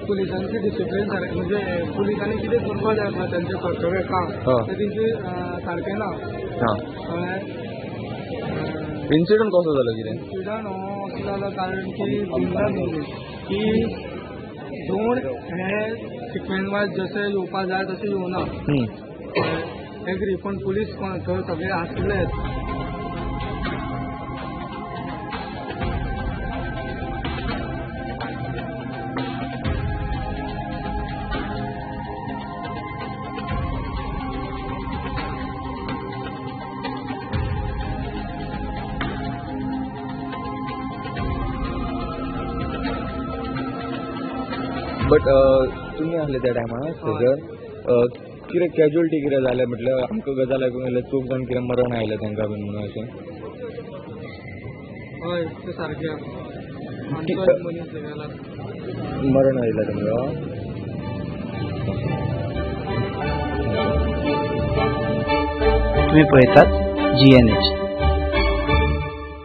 पुलिसांची discipline सारकें, म्हणजे पुलिसांनी कितें करपाक जाय आसता तेंचें कर्तव्य काम तें तेंचें सारकें ना. कळ्ळें? इन्सिडंट कसो जालो कितें? इन्सिडंट हो असो जालो कारण की बिंदा की दोन हे सिक्वेन्स वायज जशें येवपा जाय तशें येवना. एग्री, पूण पुलीस थंय सगळे आसलेच. बट तुमी आसले त्या टायमार थंयसर कितें कॅज्युअलिटी कितें जालें? म्हटल्यार आमकां गजाल आयकूंक येयलें चौग जाण कितें मरण आयलें तांकां बीन म्हणून अशें. हय, तें सारकें, आमचो एक मनीस गेला. मरण आयलें तांकां. तुम्ही पळयतात जीएनएच.